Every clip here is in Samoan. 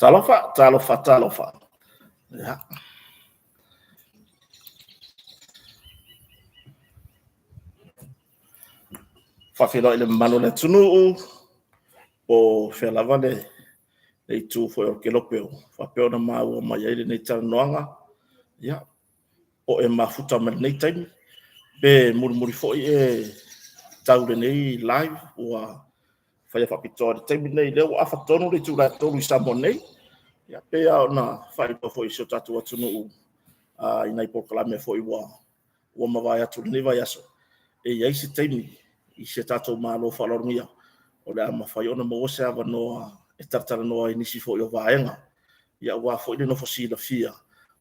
Talofa, talofa, talofa. Ia. Faafeiloai i le mamalu o le atunuu, po o fea lava le itu foi o le kelope o faapea ona maua mai ai lenei talanoaga. Ia, po o e mafuta mai lenei taimi, pe mulimuli foi e tau lenei live ua faia faapitoa i le taimi lenei, lea ua afa tonu le itula e 3 i Samoa nei. Ia, pei lava ona faailoa foi i si o tatou atunuu i nai polokalame foi ua mavae atu i lenei vaiaso, e i ai se taimi i si o tatou Malo faaaloalogia o le a mafai ona maua se avanoa e talatalanoa ai i nisi foi o vaega, aua foi le nofo silafia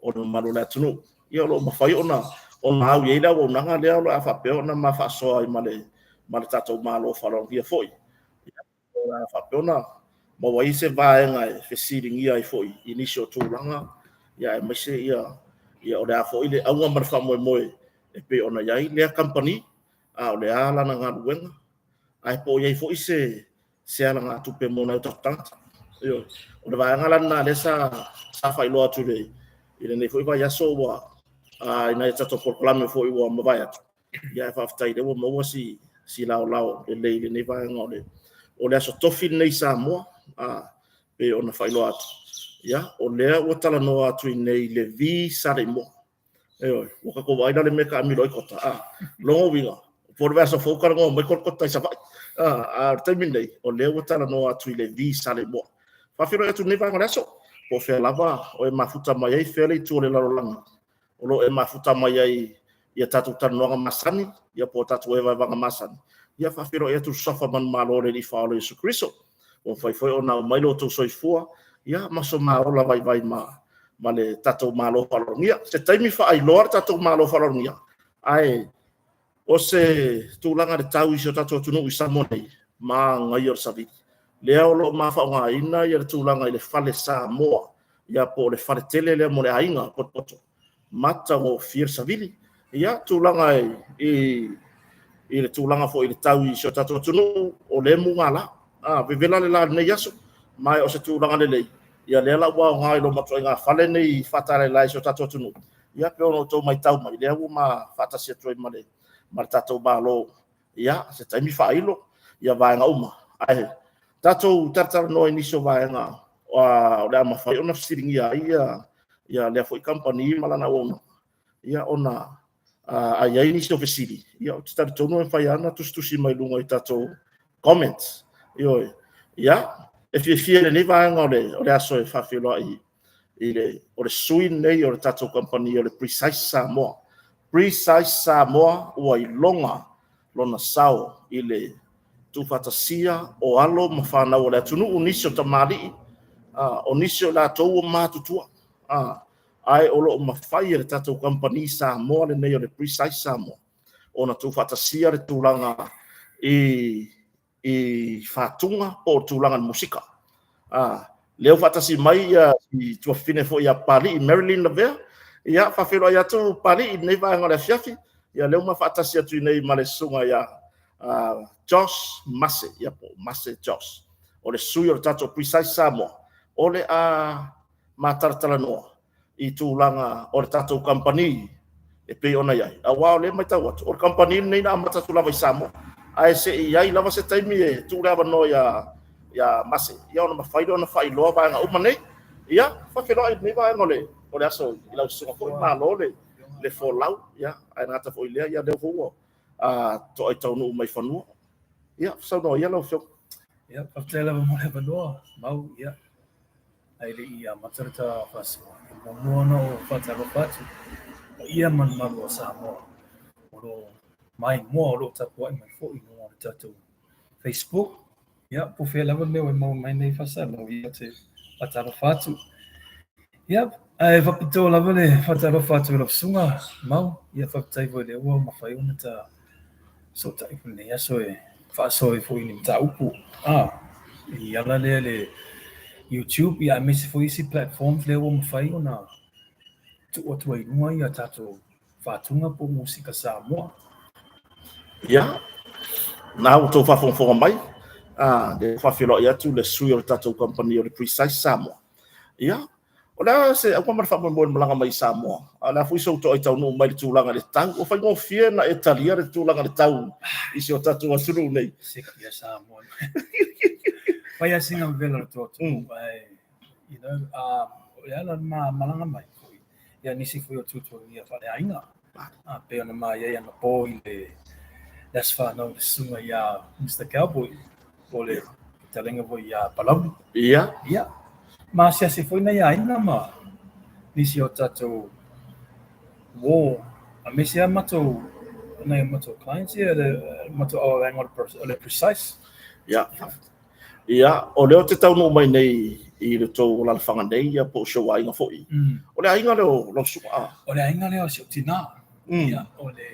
o le mamalu o le atunuu. Ia o lo o mafai ona au i ai le auaunaga lea o le a faapea ona ma faasoa ai ma le tatou Malo faaaloalogia foi. O le a faapea ona maua ai se vaega e fesiligia ai foi i nisi o tulaga, aemaise o le a foi le auga ma le faamoemoe e pei ona i ai lea kamupani, a o le a lana galuega, ae po o i ai foi se alagatupe mo nai o tatou tagata. Ioe. O le vaega la lena lea sa faailoa atu i lenei foi vaiaso ua i nai a tatou polokalame foi ua mavae atu. Ae faafetai o lea ua maua si laolao lelei i lenei vaega o le Aso Tofi lenei i Samoa, pei ona faailoa atu. Ia, o lea ua talanoa atu i inei i le V Saleimoa. Ioe, ua tatou vaai la i le mea e taamilo ai Kota. Lona uiga, po o le vaiaso fou talanoa mai Kota i Savaii. A o le taimi lenei, o lea ua talanoa atu i le V Saleimoa. Faafeiloai atu i lenei vaega o le aso, po o fea lava o e mafuta mai ai, fea le itu o le lalolagi o lo o e mafuta mai ai i a tatou talanoaga masani, ia po o tatou evaevaga masani. Ia, faafeiloai atu i le suafa manumalo o le Alii Faaola Iesu Keriso, ua mafai foi ona aumai lo outou soifua ma so ma ola vaivai ma le tatou Malo faaaloalogia. Se taimi faailoa le tatou Malo faaaloalogia, ae o se tulaga i le tau i si o tatou atunuu i Samoa nei, manaia o le savili. Lea o lo o ma faaaogaina le tulaga i le fale Samoa, ia po o le fale tele lea mo le aiga potopoto, matagofie le savili. Ia, tulaga i le tulaga foi i le tau i si o tatou atunuu, o lea e mugala, vevela le la i lenei aso, ma o se tulaga lelei, ia lea la ua aoga i lo matou fale nei faatalaila i si o tatou atunuu. Ia pei ona outou matau mai, lea ua ma faatasi atu ai ma le tatou Malo. Ia, se taimi faailo ia vaega uma, ae tatou talatalanoa i nisi o vaega o le a mafai ona fesiligia ai ia lea foi kamupani ma lana auaunaga, ia ona a i ai nisi o fesili, ia ou te talitonu e mafai lava ona tusitusi mai luga i tatou comments. Ioe. Ia, e fiafia i lenei vaega o le aso e faafeiloai i le o le sui lenei o le tatou kamupani o le Precise Samoa. Precise Samoa ua iloga lona sao i le tuufaatasia o alo ma fanau o le atunuu, nisi o tamalii, o nisi o latou ua matutua, ae o lo o mafai e le tatou kamupani Samoa lenei o le Precise Samoa ona tuufaatasia le tulaga i fatuga po o le tulaga i le musika. Lea ua faatasi mai si tuafafine foi ia Papalii Marilyn Lavea. Ia, faafeiloai atu Papalii i lenei vaega o le afiafi. Ia, lea ua ma faatasi atu i nei ma le susuga ia Josh Mase, ia po o Mase Josh, o le sui o le tatou Precise Samoa, o le a matalatalanoa i tulaga o le tatou kamupani e pei ona i ai. Aua o lea e matau atu, o le kamupani lenei na amata atu lava i Samoa, ae se i i ai lava se taimi e tuu le avanoa ia Mase, ia ona mafai lea ona faailoa vaega uma nei. Ia, faafeiloai i lenei vaega o le aso i lau susuga foi, malo le folau, ia, ae le gata foi i lea, ia lea foi ua toai taunuu mai fanua. Ia, saunoa ia lau Afioga. Ia, faafetai lava mo le avanoa, Mau, ia. Ae le i amata le ta faasoa, e muamua ona ou faatalofa atu paia ma le mamalu o Samoa o lo o maimoa o lo o tapuai mai foi i luga o le tatou Facebook. Ia, po o fea lava le mea ua e maua mai nei faasalalau, ia ou te faatalofa atu. Ia, ae faapitoa lava le faatalofa atu i lau susuga Mau, ia faafetai foi o lea ua mafai ona ta fesootai foi i lenei aso e faasoa ai foi i ni mataupu i ala lea le YouTube, ia aemaise foi isi platforms lea ua mafai ona tuu atu ai i luga ia tatou faatuga po o musika Samoa. Ia, na ua outou faafogafoga mai, lea ua faafeiloai atu le sui o le tatou kamupani o le Precise Samoa. Ia, o le a se auga ma le faamoemoe o le malaga mai i Samoa? A o le a foi sou toai taunuu mai i le tulaga i le tau? Ua faigofie ona e talia le tulaga i le tau i si o tatou atunuu nei. Seki ia Samoa. Fai lava sina vela o le tou atunuu, ae, you know, o le ala o le ma malaga mai foi, ia nisi foi o tuatuagia faaleaiga. A pei ona ma i ai anapo i le Aso Fanau i le susuga ia Mister Cowboy, po o le fetalaiga foi ia Palauli. Ia. Ia. Ma asiasi foi nai aiga ma nisi o tatou uō, aemaise lava matou, nai o matou clients ia, le matou auaunaga o le Precise. Ia. Ia, o lea ou te taunuu mai nei i le tou alaalafaga nei, ia po o si ou aiga foi. O le aiga lea o lau susuga? O le aiga lea o si ou tinā. Ia, o le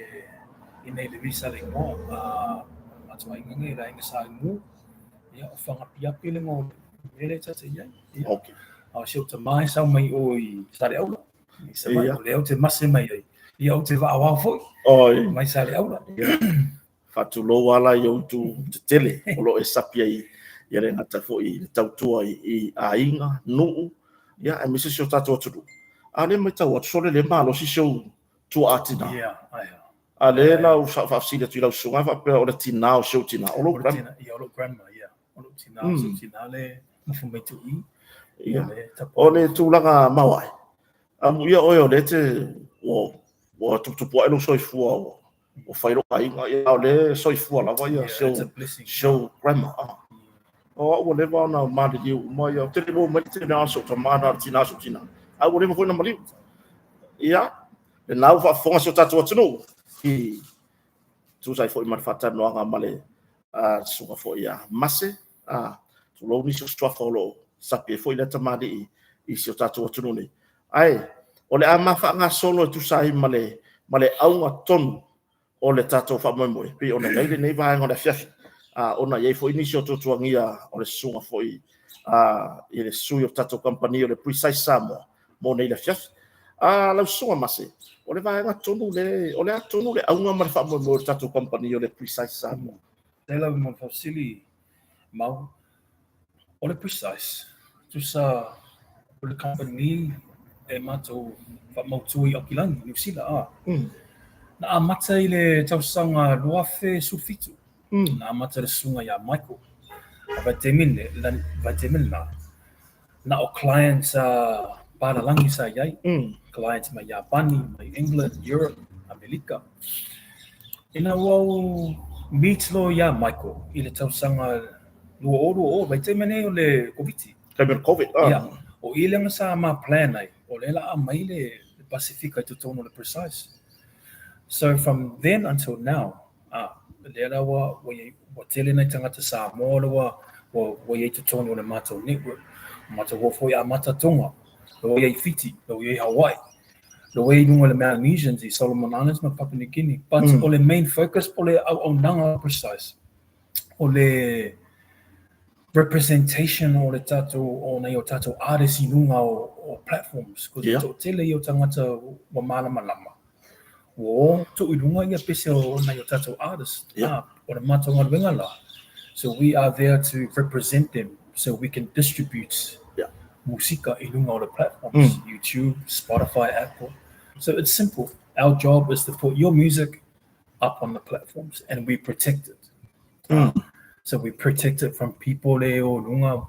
i nei le Visa le igoa, a o le matou aiga nei, le aiga Sa Imu. Ia, o Fagapiapi le igoa o le mea lea ta te i ai. Ia. Okay. A o si ou tamā e sau mai o i Saleaula. I Savaii, o lea ou te mase mai ai. Ia, ou te vaaoao foi. Oi. Mai Saleaula. Ia. Faatulou ala i ou itu tetele o lo o e sapi ai ia le gata foi i le tautua i aiga, nuu, ia aemaise si o tatou atunuu. A o lea e matau atu sole le malosi si ou tuaa tinā. Ia, ae. A lea na ou faafesili atu i lau susuga faapea o le tinā o si ou tinā, o lou grandma. Ia, o lou grandma, ia. O lou tinā, o si ou tinā le nofo mai Tuʻi. Ia. O le tulaga maoae, amuia oe o lea e te, ua tuputupu ae lou soifua ua ua fai lou aiga, ia, a o lea e soifua lava ia si ou grandma. O au ua leva ona maliliu uma ia, ou te le i maua mai le tele o si ou tama na o le tina o si ou tina, a ua leva foi ona maliu. Ia, lena ua faafofoga si o tatou atunuu i tusa ai foi ma le faatalanoaga ma le susuga foi ia Mase, tulou nisi o suafa o lo o sapi ai foi lea tamalii i si o tatou atunuu nei. Ae o le a ma faagasolo e tusa ai ma le ma le auga tonu o le tatou faamoemoe pei ona i ai lenei vaega o le afiafi, ona i ai foi nisi o tuatuagia o le susuga foi i le sui o le tatou kamupani o le Precise Samoa mo nei le afiafi. Lau susuga Mase, o le vaega tonu le, o le a tonu le auga ma le faamoemoe o le tatou kamupani o le Precise Samoa? Faafetai lava mo le faafesili, Mau. O le Precise, tusa o le kamupani e matou faamautu i Aukilani, Niu Sila, a. Na amata i le tausaga 2017, na amata le susuga ia Michael. A vaitaimi vaitaimi lena, na o clients a palalagi sa i ai, clients mai Iapani, mai England, Europe, Amelika. Ina ua ou meet loa iā Michael i le tausaga 2020, vaitaimi nei o le Koviti. Taimi o le Covid, ah. Ia, o i lea sa ma plan ai, o lea la a mai le Pasifika i totonu o le Precise. So from then until now, a, lea la ua, ua, ua tele nai tagata Samoa la ua, ua, ua i ai totonu o le matou network. O matou ua foi amata Tonga, la ua i ai Fiti, la ua i ai Hawaii, la ua i ai luga o le Melanesians i Solomon Islands ma Papua New Guinea. But o le main focus o le auaunaga Precise, o le representation o le tatou, o nai o tatou artists i luga o, o platforms. Cause yeah. toatele ia o tagata ua malamalama. Ua o tuu i luga ia pese o nai o tatou artists. Yeah. Ah, o le matou galuega la. So we are there to represent them so we can distribute yeah. musika i luga o le platforms, YouTube, Spotify, Apple. So it's simple. Our job is to put your music up on the platforms and we protect it. So we protect it from people le o lunga.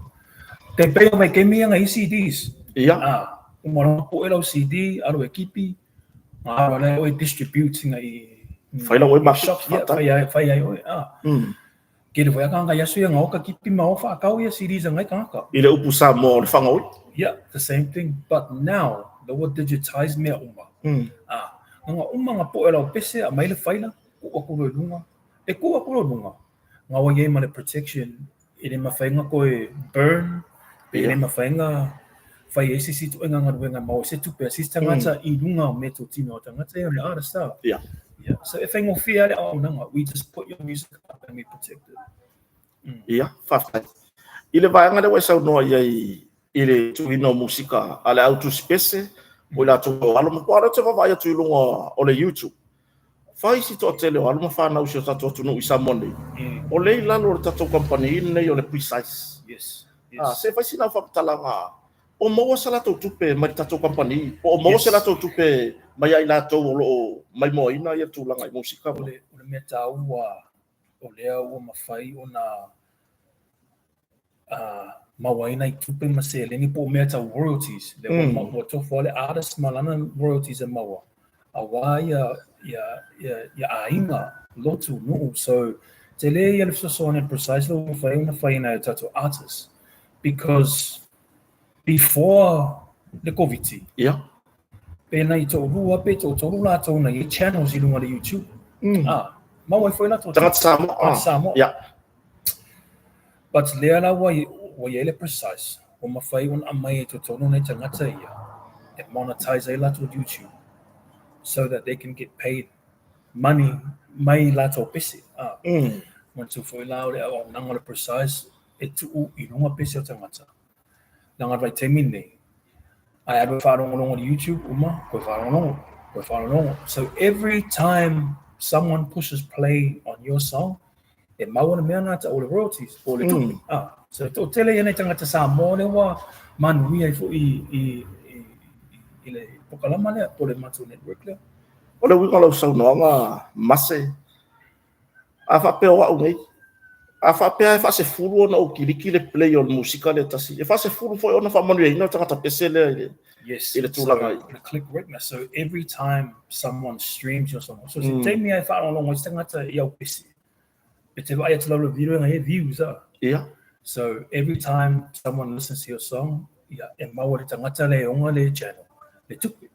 Te pei o mai kemi anga i CDs. Ia. Ah, uma longa po e lau CD, alo e kipi, alo le oe distribute nga i Whai lau oe market. shops, yeah, whai ai, whai ai oe. Ah. Kere foi aka anga iasu ia nga oka kipi ma ofa akau ia CDs anga i kangaka. I le upu Samoa o le whangaoi. Yeah, the same thing. But now, the ua digitize mea uma. Ah, nga uma nga po e lau pese a mai le whaila, ku aku lo lunga. E ku aku lo lunga. Nga wa iai ma le protection, e le mawhai nga koe burn, pe e le mawhai nga whai e sisi tu enga ngaruenga mau se tupe a sisi tangata i lunga o me tō tino o tangata e o le artist a. Yeah. Yeah. So e whaingofia le auaunaga, we just put your music up and we protect it. Ia, faafetai. I le vaega lea ua e saunoa i ai i le tuuina o musika a le au tusi pese, o i latou o alo ma aua o lea ou te vaavaai atu i luga o le YouTube, fai si toatele o alo ma fanau i si o tatou atunuu i Samoa nei, o lea i lalo o le tatou kamupani lenei o le Precise. Yes. Ah, Yes. se fai sina faamatalaga O maua sa latou tupe mai le tatou kamupani, po o maua se latou tupe mai ia i latou o lo o maimoaina ia tulaga i musika? O le mea taua o lea ua mafai ona maua ai nai tupe ma seleni po o mea tau royalties. Lea ua tofu lava le artist ma lana royalties e maua aua ia aiga, lotu, nuu. So, tele ia le fesoasoani a le Precise ua mafai ona fai e nai o tatou artists because before le Koviti, pe nai toalua pe toatolu latou na i ai channels i luga o le YouTube. Maua ai foi latou Tagata Samoa. Tagata Samoa. But lea la ua i ai le Precise, ua mafai ona aumai i totonu nai tagata ia e monetize ai latou YouTube so that they can get paid money mai latou pese. Manatua foi la o le auaunaga o le Precise e tuu i luga pese o tagata. Leaga o le vaitaimi lenei, ae alu e faalogologo i le YouTube, uma, toe faalogologo, toe faalogologo. So every time someone pushes play on your song, e maua le mea lena tau o le royalties, po o le tupe. So e toatele ia nai tagata Samoa lea ua manuia ai foi i le polokalama lea, po o le matou network lea. O le uiga o lau saunoaga, Mase, a faapea o au nei, a faapea e faasefulu ona ou kiliki le play o le musika lea tasi, e faasefulu foi ona faamanuiaina o tagata pese lea i le, Yes, i le tulaga i. So, click rate na. So every time someone streams your song, so se taimi ai faalogologo ai se tagata i au pese, e te vaai atu lau le video e views a. So every time someone listens to your song, ia, e maua le tagata le ona le channel, le tupe.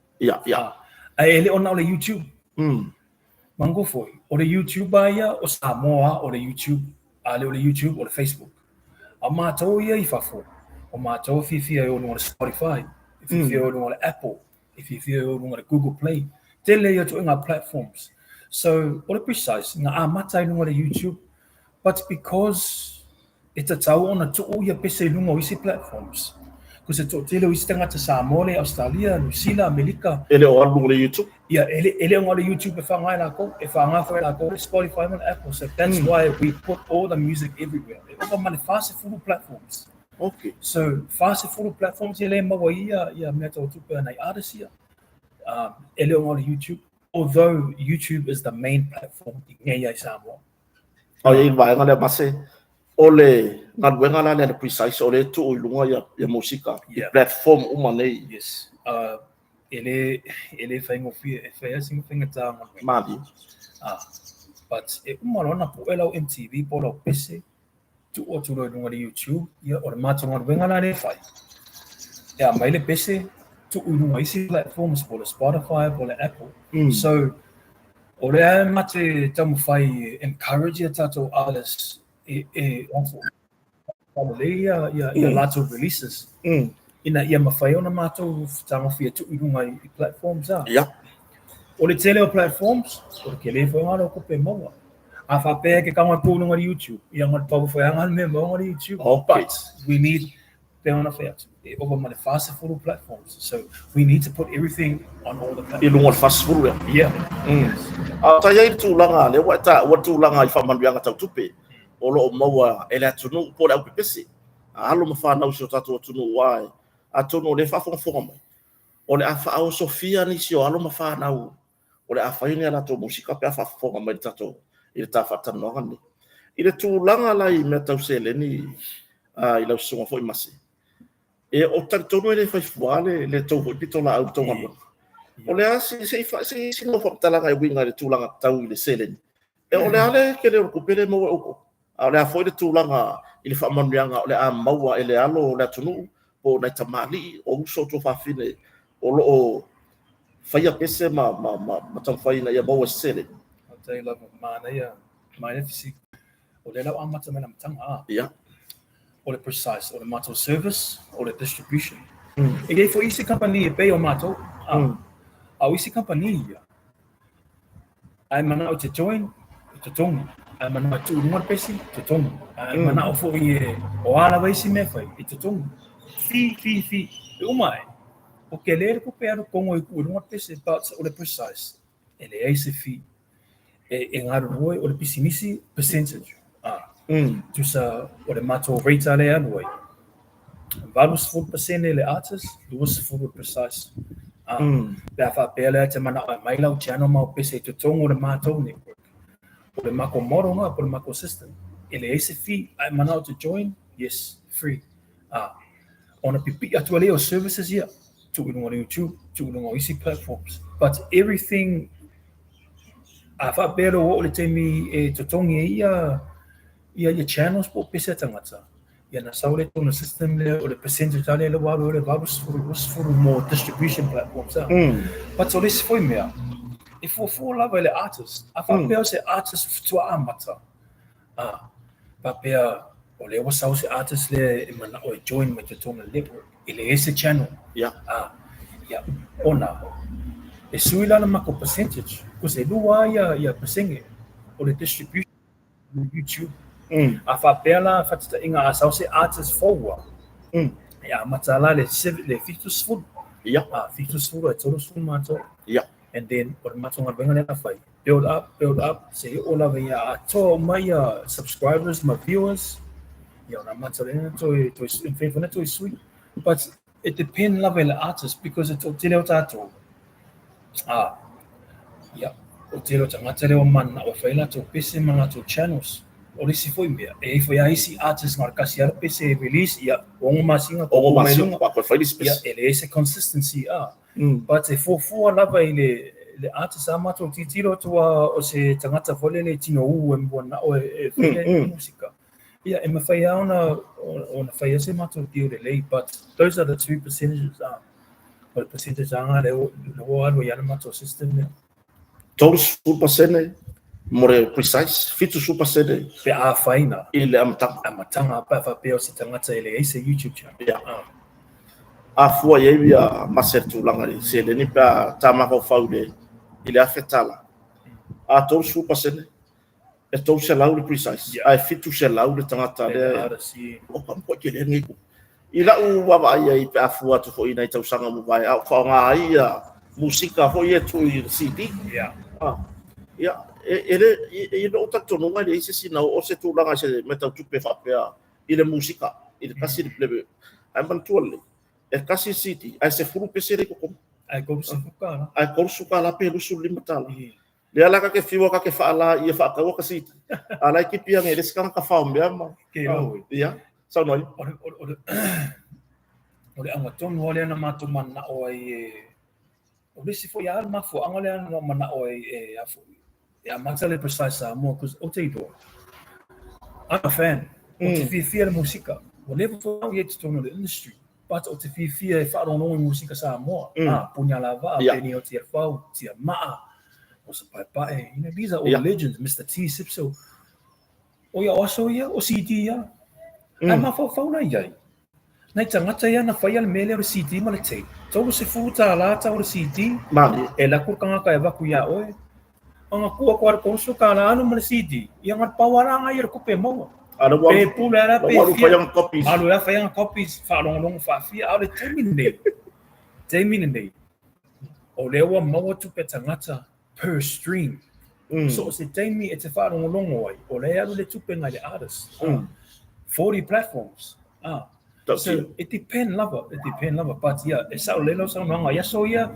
Ae e le o na o le YouTube. Manatua foi, o le YouTube a ia o Samoa, o le YouTube, a le o le YouTube, o le Facebook. A matou ia i fafo, o matou e fiafia e o luga o le Spotify, e fiafia e o luga o le Apple, e fiafia e o luga o le Google Play. Tele ia ituaiga platforms. So, o le Precise, na amata i luga o le YouTube, but because e tatau ona tuu ia pese i luga o isi platforms, cause e toatele o isi tagata Samoa lea i Ausetalia, Niu Sila, Amerika. E le o alu i luga o le YouTube. Ia, e le o na o le YouTube e faaaoga e latou, e faaaoga foi e latou le Spotify ma le Apple. So that's why we put all the music everywhere. E ova ma le 40 platforms. So, 40 platforms ia lea e maua ai ia mea tau tupe a nai artists ia. E le o na o le YouTube, although YouTube is the main platform i nei ai Samoa. A i ai le vaega lea Mase, o le galuega la lea a le Precise, o lea e tuu i luga ia musika i platform uma nei. Yes. E le faigofie, e fai lava sina faigata o galuega. Malie. But e uma loa ona pue lau MTV po o lau pese, tuu atu loa i luga o le YouTube, ia o le matou galuega la lea e fai, e aumai le pese, tuu i luga o isi platforms po o le Spotify po o le Apple. So, o lea e matou te taumafai e encourage ia tatou artists e faalelei ia latou releases ina ia mafai ona matou fetagofi e tuu i luga i platforms a. O le tele o platforms, o le tele foi lena o tupe e maua. A faapea e te tago e tuu i luga i le YouTube, ia na o le pau foi lava le mea e maua i le YouTube. But we need, pei ona fai atu, e ova ma le 40 platforms. So we need to put everything on all the platforms. I luga o le 40 ea. Yeah. A o tai ai le tulaga, lea ua e taua le tulaga i faamanuiaga tau tupe o lo o maua e le atunuu po o le aupepese, a alo ma fanau i si o tatou atunuu aua atonu o lea e faafogafoga mai, o le a faaosofia nisi o alo ma fanau o le a fai ni a latou musika pe a faafofoga mai i le tatou i le ta faatalanoaga lenei. I le tulaga la i mea tau seleni i lau susuga foi Mase, e o talitonu e le fai fua le tou foi pitolaau i le tou galuega. O le a se i sina faamatalaga e uiga i le tulaga tau i le seleni. E o le a le tele o le tupe lea e maua e outou? A o le a foi le tulaga i le faamanuiaga o le a maua e le alo o le atunuu po o nai tamalii o uso o tuafafine o lo o faia pese ma taumafai ina ia maua se seleni? Faafetai lava, manaia, manaia fesili. O lea la ua amata mai le amataga, a? O le Precise, o le matou service, o le distribution. E i ai foi isi kamupani e pei o matou, a? A o isi kamupani ia, A e manao e te join, e totogi. A e manao e tuu i luga le pesi, totogi. A e manao foi e o a lava isi mea e fai, e totogi. Fee, fee, fee. E uma ai, o tele le tupe e alu totonu e tuu i luga le pese, but o le Precise, e leai se fee. E galulue, o le pisinisi, percentage. Tusa o le matou rate lea e alu ai. 80% le artist, 20 le Precise. A, pe a faapea lea e te manao e aumai lau channel ma au pese i totonu o le matou network, o le makou model na po o le makou system, e leai se fee, a e manao e te join, yes, free. A, ona pipii atu ai lea o services ia, tuu i luga o le YouTube, tuu i luga o isi platforms. But everything, a faapea lea ua oo i le taimi e totogi ai ia, ia, ia channels po o pese a tagata, ia na sau lea i totonu o le system lea o le percentage lava lea ua alu ai le 80, 20 mo distribution platforms a. But o le isi foi mea, e fuafua lava i le artist. A faapea o se artist faatoa amata, a faapea o lea ua sau se artist lea e manao e join mai totonu o le network, e leai se channel. A, ia, ona e sui la le matou percentage, because e lua lava ia pasene o le distribution YouTube. A faapea la faataitaiga a sau se artist fou a, e amata la le 70. A 70 ae 30 matou. And then o le matou galuega lea na fai, build up, build up, seia oo lava ia atoa uma ia subscribers ma viewers, ia ona amata lea ona toe, toe, e mafai foi ona toe sui. But e depend lava i le artist because e toatele o tatou, a, ia, o tele o tagata lea ua mananao e fai latou pese ma latou channels. O le isi foi mea, e i ai foi lava isi artist na o le kasi lava le pese e release, ia, 6 masina, 6 masina, toe fai le isi pese. Ia, e leai se consistency, a. But e fuafua lava i le, le artist a matou tilotilo atu lava o se tagata foi lele e tinoū e mananao e fai le musika. Ia, e mafai lava ona, ona fai ai se matou deal lelei, but those are the two percentages, o le percentage lava lea ua alu ai lava le matou system lea. 30% mo le Precise, 70% pe a afaina i le amataga. Amataga pe a faapea o se tagata e leai se YouTube channel. Ia. A fua i ai ia mase le tulaga i le seleni pe a ta mafaufau i le $1,000. A 30% e 300 le Precise, ae 700 le tagata lea. O ka mokoi tele nei tupe. I lau vaavaai ai pe a fua atu foi i nai tausaga ua mavae, a o faaaoga ai ia musika foi ia e tuu i le CD. Ia, e le, i lou talitonuga e leai se isi na oo se tulaga i se mea tau tupe faapea i le musika, i le tasi le, ae manatua lelei, e tasi le CD, ae 10 pese lea i totonu. Ae $30. Ae $30 pe $25. Lea la ta te fiu ta te faala ia faataua ka CD. A la e tipi ane e le isi tagata fao mea ma. Ke lau e. Ia, saunoa ia. O le auga tonu lava lea na matou mananao ai e, o le isi foi lava mafuaaga lea na manao ai e a foi, e amata le Precise Samoa, cause ou te iloa, I'm a fan, ou te fiafia i le musika, ua leva foi au i ai i totonu o le industry, But ou te fiafia e faalogologo i musika Samoa, a Puni Alavaa, Peni o Tiafau, Tiamaa, Rosa Paepae, you know, these are all legends, Mister T, Sipso. O ia o aso ia, o CD ia. Ae mafaufau la i ai. Nai tagata ia na faia le mea lea o le CD ma le tape. $30 tau o le CD, e alu atu le tagata e avatu iā oe. Ona tuu atu lava le $30 alu ma le CD, ia na o le pau lava la na ia o le tupe e maua. Pe pule lava pe fia, alu lava fai ana copies, faalogologo faafia. A o le taimi lenei, taimi lenei, o lea ua maua tupe tagata per stream. So o se taimi e te faalogologo ai, o lea e alu le tupe ngai le artist. 40 platforms. So, it depend lava, it depend lava, but ia, e sao lelei lau saunoaga i aso ia,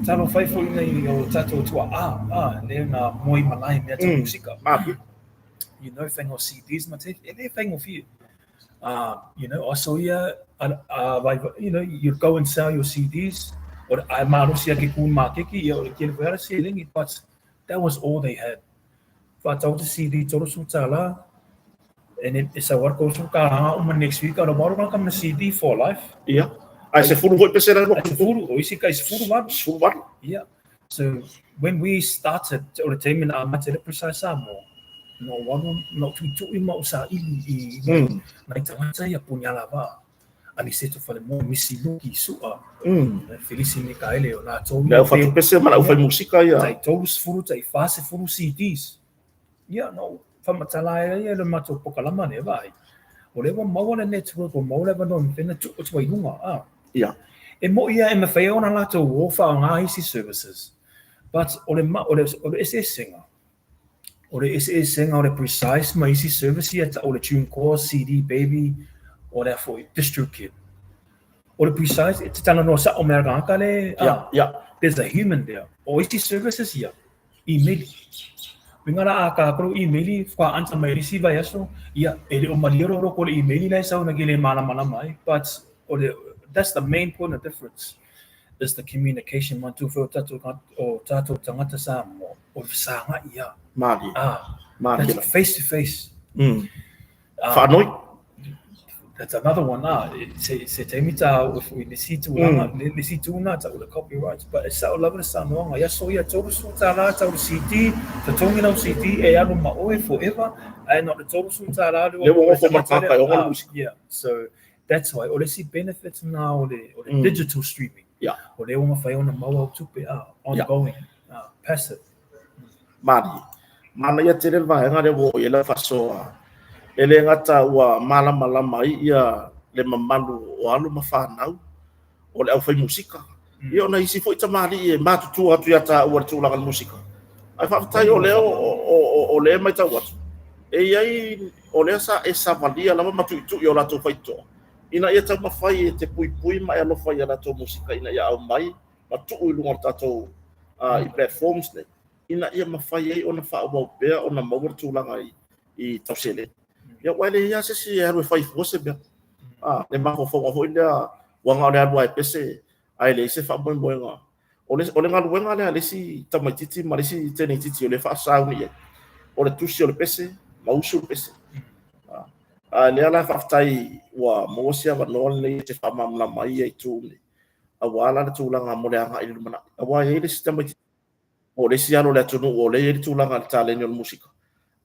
talofa ifo i nei o tatou tua'a, a, lea na moe i malae mea tau musika. You know, faiga o CDs ma tape, e le faigofie. You know, aso ia, a, vai, you know, you'd go and sell your CDs, o le, ae malosi lava ke kū makeki, ia o le kele foi lava le seleni, but that was all they had. Whātau te CD $30, and then e sau ai le $30 uma next week, a o ka mana CD for life. Ia. Ae sefulu foi pese la Ai sefulu, o isi kai 18. 18. Yeah. So when we started, o le taimi na amata ai le Precise Samoa, na ou alu, na ou tuitui ma ou saili i nai tagata ia Puni Alavaa, Aniseto Falemoa, Misi Luki, Su'a, Felisi Mikaele, o latou ia. Le au fatupese ma le aufai musika ia. Tai 30, tai 40 CDs. Ia, na ou faamatala ai lea i le matou pokalama lea, vaai. O lea ua maua le network, ua maua le avanoa e mafai ona tuu atu ai i luga, a. Ia. E mo'i lava e mafai ona latou o faaaoga isi services, but o le, o le, o le eseesega, O le eseesega o le Precise ma isi service ia tau o le TuneCore, CD Baby, o le a foi, DistroKid. O le precise, e te talanoa sa'o mai a le tagata le, there's a human there. O isi services ia, email. Uiga la a tātou email, faatoa answer mai i le isi vaiaso, ia, e le o malie lou loko i le email la e sau na ke le malamalama ai. But, o le, that's the main point of difference, is the communication manatua foi o tātou, o tātou tagata Samoa, o le fesagai ia. Malie. Ah, Malie. that's face to face. Faanoi. That's another one ah. Se se taimi ta o foi le si tulaga le si tuna ta o le copyrights but e sao lava le saunoaga ia so ia $30 tau le CD totogi lau CD e alu ma oe forever ae na o le $30 le Lea ua ofo ma le tagata e oga le musika. Yeah, so that's why o le isi benefits na o le o le digital streaming. O lea ua mafai ona maua au tupe ah ongoing passive. Malie. Manaia tele le vaega lea ua oo i ai lau faasoa. E le gata ua malamalama ai ia le mamalu o alo ma fanau o le aufai musika. Ia o nai isi foi tamalii e matutua atu ia taua i le tulaga o le musika. Ae faafetai o lea o lea e matau atu, e i ai o lea sa e savalia lava ma tuitui o latou faitotoa ina ia taumafai e te puipui ma e alofa i a latou musika ina ia aumai ma tuu i luga o le tatou i platforms nei, ina ia mafai ai ona faaauau pea ona maua le tulaga i tau seleni. Ia, aua e leai lava se isi e alu e fai fua se mea. A, le mafaufauga foi lea, ua na o le alu lava e pese, ae leai se faamoemoega. O le, o le galuega lea a le isi tamaitiiti ma le isi teneitiiti o lea e faasauni i ai, o le tusi o le pese ma usu le pese. A, a lea la faafetai ua maua se avanoa lenei e te faamalamalama ai ia itu nei. aua la le tulaga mo le agai i le lumanai. Aua e i ai le isi tamaitiiti po o le isi alo o le atunuu o lea e i ai le tulaga i le taleni o le musika,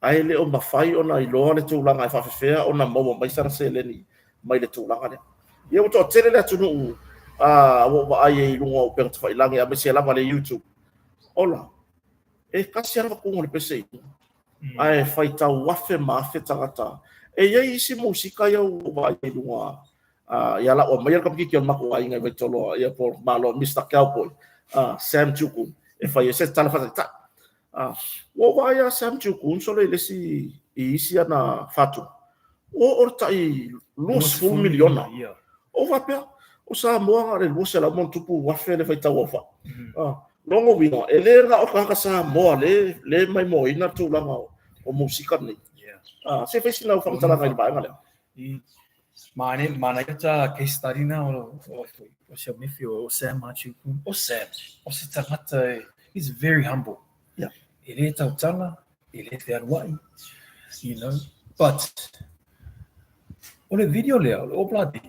ae le o mafai ona iloa le tulaga e faafefea ona maua mai sana seleni mai le tulaga lea. Ia ua toatele le atunuu ua ou vaai ai i luga o upega tafailagi aemaise lava le YouTube. Ola, e tasi lava le avatuga o le pese i luga, ae faitau afe ma afe tagata. E i ai isi musika ia ua ou vaai ai i luga ia lau aumaia le tamaitiiti o le matou aiga i Vaitoloa, ia po o Malo, Mister Cowboy, Sam Tukun, e fai ai se tala faataitai. Ua ou vaai ia Sam Tukun sole i le isi, i isi ana fatu, ua oo le tai 20 miliona. Ou faapea, o Samoa na o le 200 ma ona tupu afe le faitau aofai. Lona uiga, e le na o tagata Samoa le maimoaina le tulaga o musika nei. Se fai sina au faamatalaga i le vaega lea. Manaia ta case study na o o si au nephew o Sam Machiku. O Sam, o se tagata e, he's very humble. E le tautala, e le fealuai, you know, but o le video lea, o le Obladi,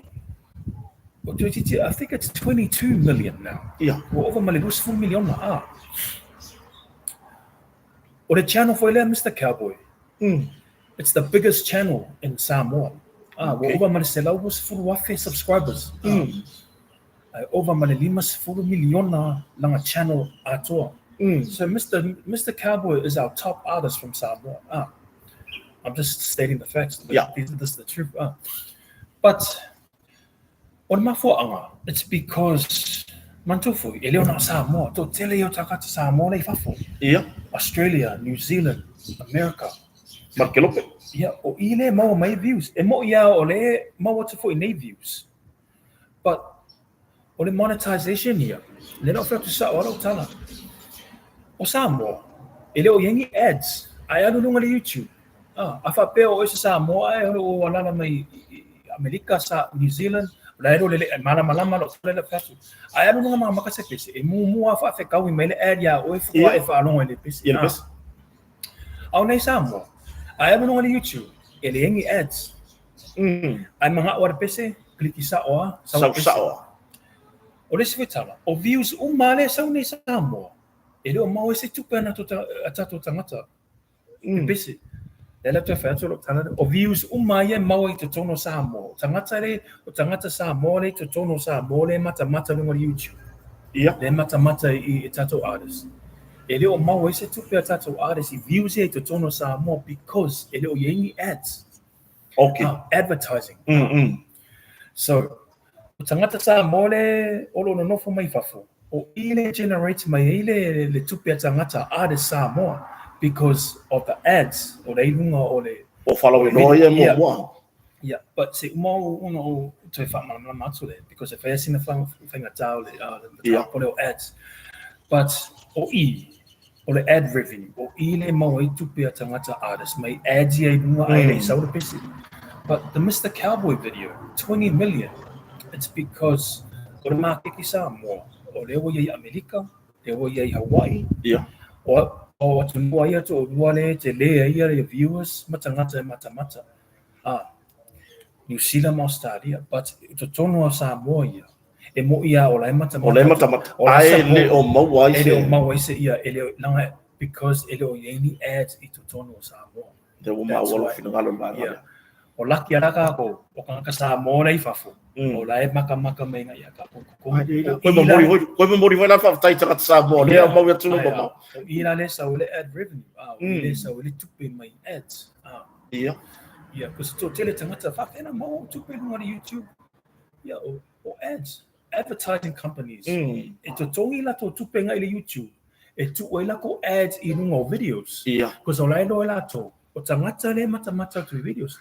o toeitiiti, I think it's 22 million now. Ua ova ma le 20 miliona, ah. O le channel foi lea Mister Cowboy. It's the biggest channel in Samoa. Ah, ua ova ma le 120,000 subscribers. Ae ova ma le 50 miliona lana channel atoa. So Mister Cowboy is our top artist from Samoa. Ah. I'm just stating the facts. This is the truth. Ah. But O le mafuaaga, it's because, manatua foi, e le o na o Samoa, toatele ia o tagata Samoa lea i fafo. Australia, New Zealand, America. Ma le kelope. Ia, o i lea e maua mai ai views. E mo'i lava o lea e maua atu foi nei views. But, o le monetization ia, lea la ou fai atu sao lava lau tala. O Samoa, e le o i ai ni ads, a e alu i luga i le YouTube, A faapea o oe se Samoa ae o lo o alaala mai i Amerika, sa New Zealand, o la e lole e malamalama lou tala i lau fai atu. A e alu luga ma maka se pese, e muamua lava faafetaui mai le ad iā oe faatoa e faalogo i le pese. A o nei Samoa, a e alu luga i le YouTube, e leai ni ads. A e mana'o lava i le pese, kiliki sa'o lava, sau le pese. O le isi foi tala, o views uma lava lea e sau nei Samoa, e le o maua ai se tupe a tatou tagata. E pese. Lea la toe fai atu lou tala lea. O views uma ia e maua i totonu o Samoa. O tagata le, o tagata Samoa lea i totonu o Samoa lea e matamata luga o le YouTube. Lea e matamata i, i tatou artists. E le o maua ai se tupe a tatou artists i views ia i totonu o Samoa because e le o i ai ni ads. Advertising. So, o tagata Samoa le o lo o nonofo mai fafo, o i le generate mai ai le, le tupe a tagata artist Samoa because of the ads o le i luga o le O falauiloa ia muamua. Yeah, but se uma o ona o toe faamalamalama atu lea, because e fai lava sina faigata o le mataupu lea o ads. But o i, o le ad revenue, o i lea e maua ai tupe a tagata artist mai ads ia i luga ae le i sau le pese. But the Mister Cowboy video, 20 million, it's because o le makeki Samoa, o lea ua i ai i Amerika, lea ua i ai i Hawaii, o atunuu ia toalua lea e tele ai ia viewers ma tagata e matamata. Niu Sila ma Australia, but i totonu o Samoa ia, e mo'i a o la e matamata. O la e matamata, ae e le o maua ai se. E le o maua ai se ia, e le o, leaga, because e le o i ai ni ads i totonu o Samoa. Lea ua maua lou finagalo i le vaega lea. O laki lava kākou, o tagata Samoa la i fafo, o la e makamaka mai agai ia kākou i totonu. Koe momoli foi, koe momoli foi la le faafetai i tagata Samoa, lea o mau i atunuu mamao. O i la lea e sau ai le ad revenue, o i lea e sau ai le tupe mai ads. Ia. Ia, cause toatele tagata faapea na maua tupe i luga o le YouTube. Ia, o ads, advertising companies, e totogi latou tupe agai i le YouTube, e tuu ai latou ads i luga o videos. Ia. Cause o la e iloa e latou, o tagata lea e matamata atu i videos.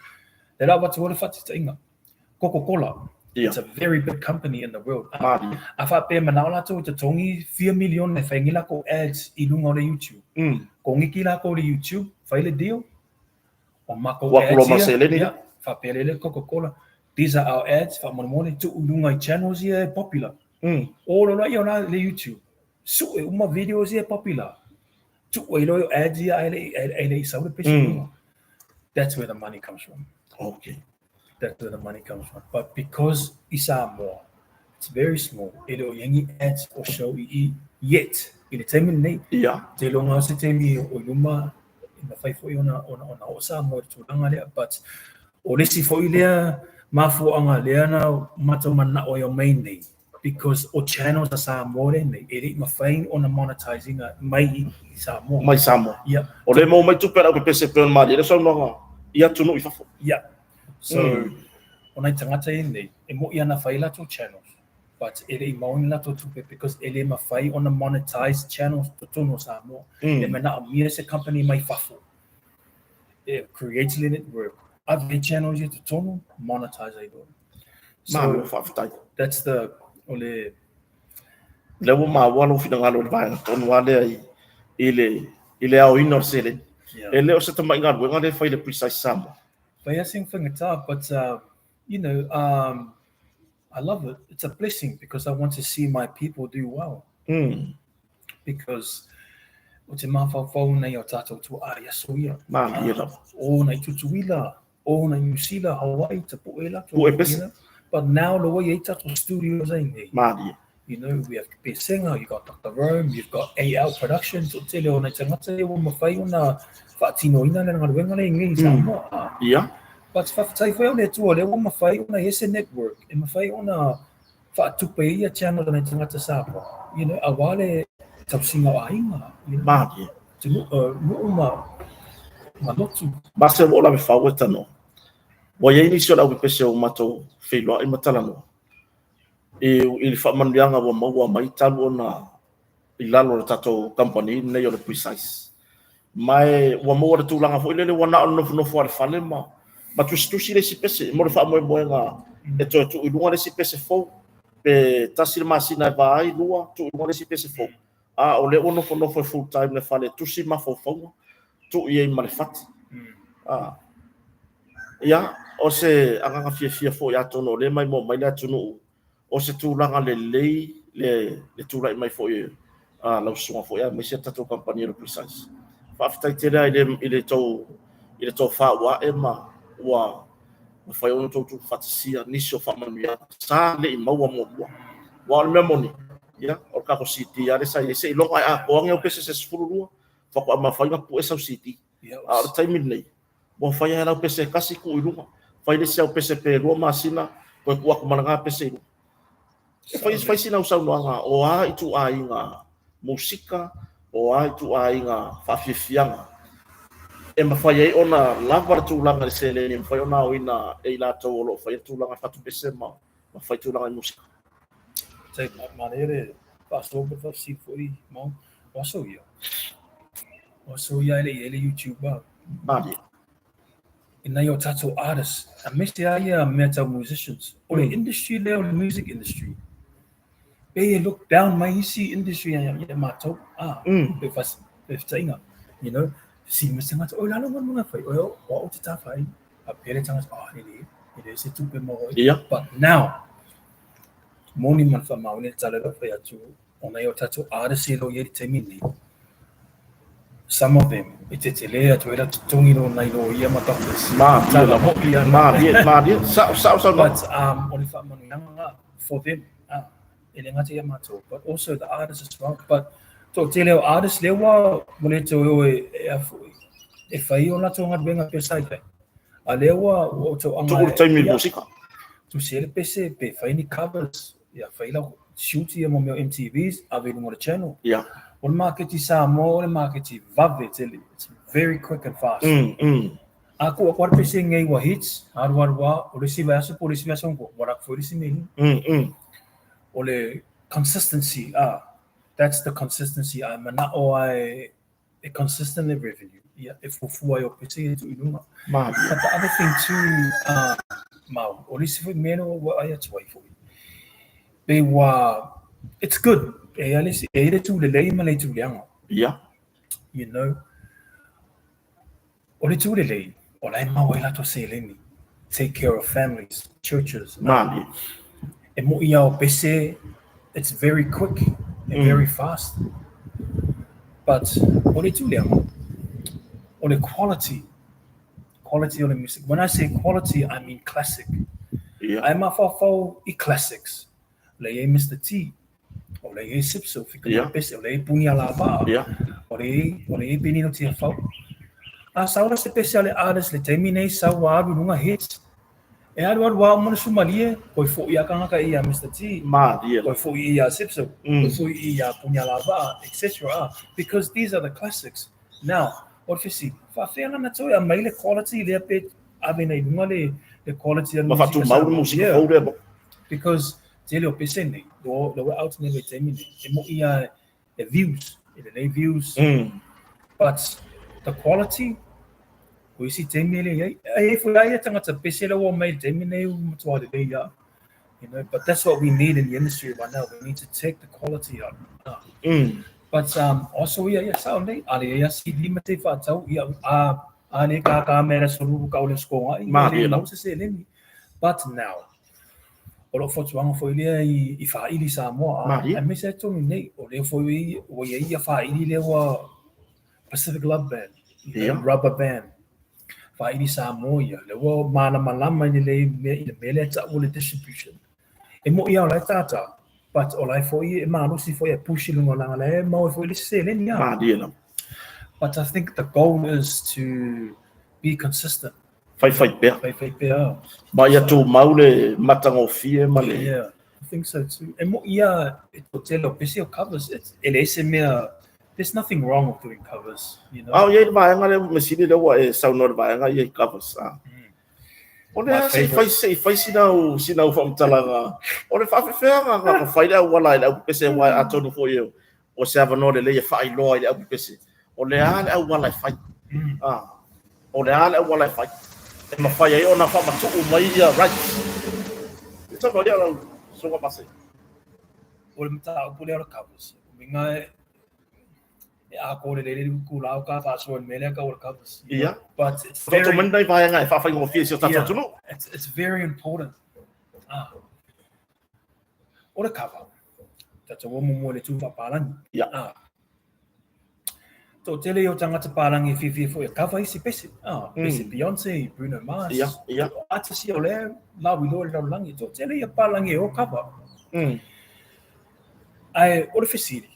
Lea la avatu ai le faataitaiga, Coca-Cola, it's a very big company in the world. A faapea e manao latou e totogi fia miliona e fai ai latou ads i luga o le YouTube. Koniki latou i le YouTube, fai le deal, o matou ads ia, ia, faapea lea le Coca-Cola, these are our ads, faamolemole, tuu i luga i channels ia e popular. O loa ia o la le YouTube, sue uma videos ia e popular, tuu ai loa ads ia ae le i sau le pese i luga. That's where the money comes from. Okay. That's where the money comes from. But because i Samoa, it's very small, e le o i ai ni ads o show i i yet, i le taimi lenei. Te iloga o se taimi o i luma, e mafai foi ona oo Samoa i le tulaga lea. But o le isi foi lea mafuaaga lea na matou manao ai e omai nei, because o channels a Samoa lenei, e le i mafai ona monetize ina mai i Samoa. Mai Samoa. Ia. O lea e maua mai tupe a le aupepese e pei ona malie le saunoaga i atunuu i fafo. Ia. So, o nai tagata ia nei, e mo'i ana fai latou channels, but e le i maua ni latou tupe because e le mafai ona monetize channels totonu o Samoa. E manaomia se company mai fafo e create le network, ave channels ia totonu, monetize ai loa. So, Malo faafetai. That's the, o le... Lea ua maua lou finagalo i le vaega tonu lava lea i le aoina o le seleni. Yeah. E le o se tamai galuega lea e fai i le Precise Samoa. Fai lava sina faigata, but you know, I love it. It's a blessing because I want to see my people do well. Because o te mafaufau nei o tātou tuaa i aso ia. Malie lava. O nai Tutuila, o nai New Zealand, Hawaii, tapue latou. Pue pese. But now lo ua i ai tātou studios ai nei. Malie. You know, we have Pesenga, you got Doctor Rome, you've got AL Productions, o tele o nai tagata ia ua mafai ona faatinoina le galuega lea i nei i Samoa. Ia. But faafetai foi au le Atua, lea ua mafai ona i ai se network, e mafai ona faatupe ai ia channel a nai tagata Samoa, you know, aua le tausiga o aiga, you know. Malie. Nuu ma lotu. Ma se ua ou lawe fau e tanoa. Ua i ai nisi o le aupepese ua matou feiloai ma talanoa i le faamanuiaga ua maua mai talu ona i lalo o le tatou kamupani lenei o le Precise. Ma e ua maua le tulaga foi lele ua na o le nofonofo lava i le fale ma tusitusi le isi pese mo le faamoemoega e toe tuu i luga le isi pese fou, pe tasi le masina e va ai, lua, tuu i luga le isi pese fou. A o lea ua nofonofo e full time le fale e tusi mafaufauga, tuu i ai ma le fati. Ia, o se agaga fiafia foi atonu o lea e maimoa mai le atunuu, o se tulaga lelei le tulai mai foi a lau susuga foi aemaise le tatou kamupani o le Precise. Faafetai tele lava i le tou i le tofa ua ae ma ua mafai ona outou tuufaatasia nisi o faamanuiaga sa le i maua muamua. Aua o le mea moni, ia, o le tatou CD lava lea sa i ai, seiloga e atoa ni au pese se 12 faatoa mafai ona pue sau CD. A o le taimi lenei, ua fai lava e lau pese e tasi tuu i luga, fai le isi au pese pe 2 masina, toe tuu atu ma lena pese i luga. E fai, fai sina au saunoaga o a ituaiga musika, o a ituaiga faafiafiaga e mafai ai ona lava le tulaga i le seleni e mafai ona aoina e i latou o lo o faia tulaga fatu pese ma fai tulaga i musika. Tai manaia le faasoa ma le faafesili foi Mau. O aso ia. O aso ia e le i ai le YouTube. Malie. E I nai o tātou artists, aemaise lava ia mea tau musicians, o le industry lea o le music industry, pei e look down mai isi industry ia mātou, ah, pe fetaʻiga, you know, fesili mai se tagata, oi lalo galuega e fai, oi o au ou te tāwhai, faapea le tagata, oh, e le, e leai se tupe maua ai. But now, moni ma le faamaoni le tala lea ua fai atu, Ona i o tatou artists e lo i ai le taimi nei, some of them e tetele atu ai la totogi lo nai loia ma doctors. Malie lava. Malie, malie. Sao, sao, sao. But o le faamanuiaga nga for them, e le gata ia matou, but also the artists as well. But toatele o artists lea ua le toe o e a foi, e fai o latou galuega pea sa i ai. A lea ua ou tauaga. Tuku le taimi i le musika. Tusi ai le pese pe fai ni covers. Ia, fai lau shoot ia mo mea o MTVs, ave i luga o le channel. Ia. O le maketi Samoa, o le maketi vave tele. It's very quick and fast. A ko aku le pese ngei ua hits, alu alu a, o le isi vaiaso po o le isi vaiaso ua ua lak foi le isi mea i luga. O le consistency, ah, that's the consistency a e mana'o a e e consistent le revenue, ia, e fuafua ai o pese ia e tuu i luga. Malie. But the other thing too, Mau, o le isi foi mea lea ua vaai atu ai foi, pei ua, it's good, e i ai le isi, e i ai le tū lelei ma le itu leaga. Ia. You know, o le tū lelei, o la e mau ai latou seleni, take care of families, churches. Malie. E moʻi a o pese, it's very quick and very fast. But o le tūleaga, o le quality, quality o le music. When I say quality, I mean classic. Yeah. Ai mafaufau i classics. O lea i ai Mister T, o lea i ai Sipsil, Fika yeah. Pese, o lea i ai Puni Alava'a, yeah. o lea i ai Benino Tiafau. A sau la se pese a le artist le taimi nei sau ua alu i luga hits. E alualu a uma le sumalie, koe foʻi a kangaka i iā Mister T, Malie. koe foʻi i iā Sipsil, koe foʻi i iā Puni Alava'a, etc. Because these are the classics. Now, o le fesili, faafefea lana toe aumai le quality lea pe ave nei i luga le quality a le Ma musika faatumau le Samoa? musika Yeah. fou lea mo. Because tele o pese nei, lo ua out nei le taimi nei, e moʻi a e views, e lelei views, but the quality, ko isi taimi e lelei ai, e ai foi a ia tagata pese lea ua omai i le taimi nei ua matua lelei lava, you know, but that's what we need in the industry right now, we need to take the quality up. But also ia, ia sao nei, a le ia si lima te whaatau, ia, a, a le ka ka mea solu ka ole skonga, i Malie le lava. mau se seleni. But now, o lou fautuaga foi lea i faaili Samoa, Malie. aemaise ai totonu nei, o lea foi ua i ai ia faaili lea ua Pacific Love Band, Rubber Band, faaili Samoa ia, lea ua malamalama i lelei mea i le mea lea e tau o le distribution. E moʻi lava o la e tātā, but o la e foi e malosi foi e push i luga o leaga o la e maua ai foi le isi seleni a. Malie lava. But I think the goal is to be consistent. Faifai pea. Faifai pea. Ma ia tumau le matagofie ma le. Yeah, I think so too. E moʻi ia e toatele o pese o covers, it's, e leai se mea, there's nothing wrong with doing covers, you know. A o i ai le vaega lea, me sili lea ua e saunoa i le vaega ia i covers, a. O le My a, se i favourite. fai, se i fai sinau faamatalaga, o le faafefeaga ka fai le auala i le aupepese aua atonu foi e o se avanoa lelei e faailoa i le aupepese, o le a le auala e fai. A, o le a le auala e fai e mafai ai ona faamatuu mai ia rights. E tau ia lau susuga Mase. O le mataupu lea o le covers, o uiga e ākō lelei le uku la o ka faasoa i le mea lea kau o le covers. You know? Ia. But it's Toto very, mai nai vaega e faafaigofie i si o tātou Yeah. atunuu. it's very important. Ah. O le cover, tātou o muamua i le tū faapalagi. Ia. Ah. Toatele ia o tagata palagi e fiafia foi e cover isi pese. Ah, pese Beyonce, Bruno Mars. Ia, ia. Artist ia o lea lauiloa i le lalolagi. Toatele ia palagi e o cover. Ae o le fesili,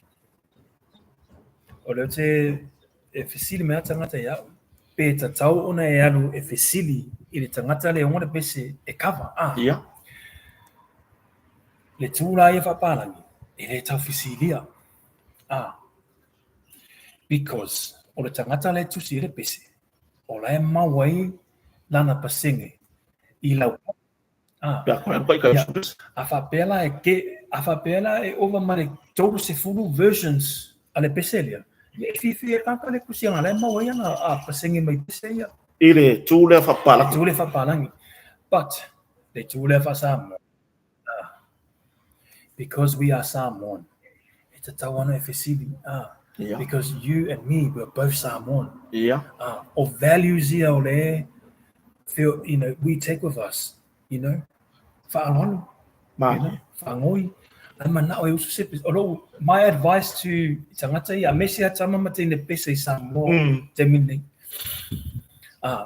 o lea ou te e fesili mai a tagata ia au, pe tatau ona e alu e fesili i le tagata lea e ona le pese e cover, ah. Ia. Le tū la ia faapalagi, e le tau fesilia. Ah. Because o le tagata lea e tusi i le pese, o la e mau ai lana pasene i lau Ah. Pea koe alu kai kai Ia. pese. A faapea la e ke, a faapea la e ova ma le 30 versions a le pese lea, ia e fiafia e kāka le kusiaga la e mau ai ana a pasene mai pese ia. I le itu lea faapapalagi. Le itu lea faapapalagi. But, le itu lea faa-Samoa, because we are Samoan, e tatau ana e fesili, because you and me, we are both Samoan. O values ia o le feel, you know, we take with us, you know, faaaloalo, you know, faagoi, ai manao e usu se pese. O lou, my advice to tagata ia, aemaise lava tama ma teine pese i Samoa, taimi lenei,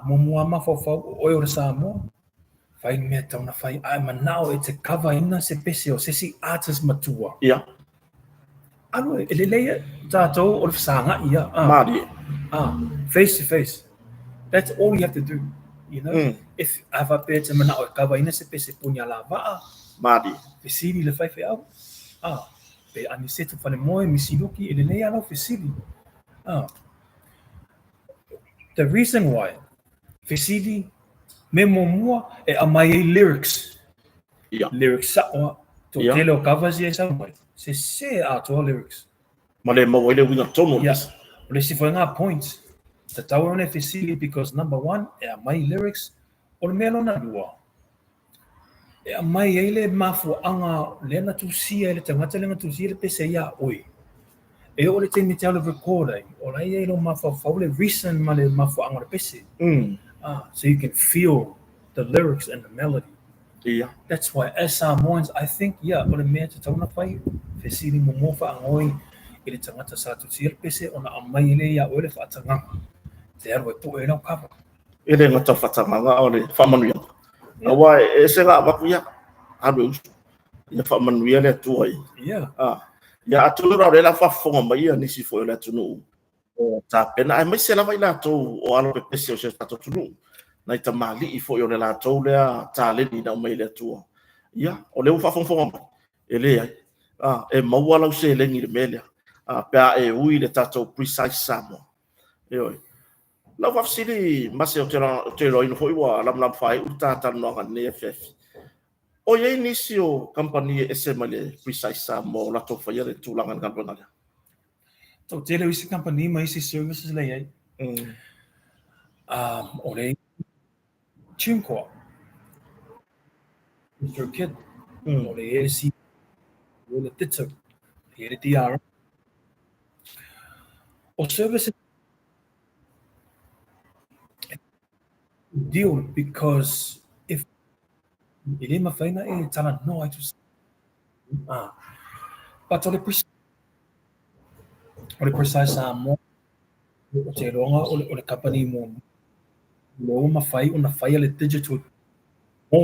muamua lava mafaufau, o oe o le Samoa, Fai le mea tau na fai, a e manao e te cover ina se pese o se isi artist matua. Alu e lelei e tatou o le fesagai ia. Malie. Face to face. That's all you have to do. You know? If a faapea e te manao e cover ina se pese puni a lavaa. Malie. Fesili le faifeau. Pe Aniseto Falemoe, Misi Luki, e lelei a lau fesili. The reason why Fesili, Me muamua e aumai ai lyrics. Lyrics sa'o a. Toatele o covers ia e sau mai, sese atoa lyrics. Ma le maua ai le uiga tonu o le pese. O le isi foi ngā points, tatau ona e fesili because number one, e aumai lyrics, o le mea lona lua, E aumai ai le mafuaaga lea na tusia e le tagata lea na tusia le pese iā oe. E oo i le taimi e te alu e record ai, o la e i ai lou mafaufau le reason ma le mafuaaga o le pese. So you can feel the lyrics and the melody. That's why as Samoans, I think, yeah, o le mea e tatau ona fai, fesili muamua faagoi i le tagata sa tusia le pese ona aumai ai lea iā oe le faatagaga e te alu ai poe ai lau cover. E le gata o faatagaga a o le faamanuiaga. Aua e ese la avatu ia, alu e usu. Ia faamanuia le Atua i. Ia atonu la o lea la faafofoga mai ia nisi foi o le atunuu o tapena, aemaise lava i latou o alo pepese o si o tatou atunuu, nai tamalii foi o le latou lea taleni na aumai e le Atua. Ia, o lea ua faafogafoga mai, e leai. E maua lau seleni i le mea lea, pe a e ui i le tatou Precise Samoa. Ioe. Lau faafesili Mase, ou te iloaina foi ua lamalama faaiu le ta talanoaga i lenei afiafi. O i ai nisi o kamupani e ese mai le Precise Samoa o latou faia le tulaga i le galuega lea? Toatele o isi kamupani ma isi services la e i ai. O le TuneCore, DistroKid, o le ASC, o le Ditto, o le DR. O services deal because if e le mafai ona e talanoa atu but o le o le Precise Samoa o te iloaga o le company muamua lea ua mafai ona faia le digital.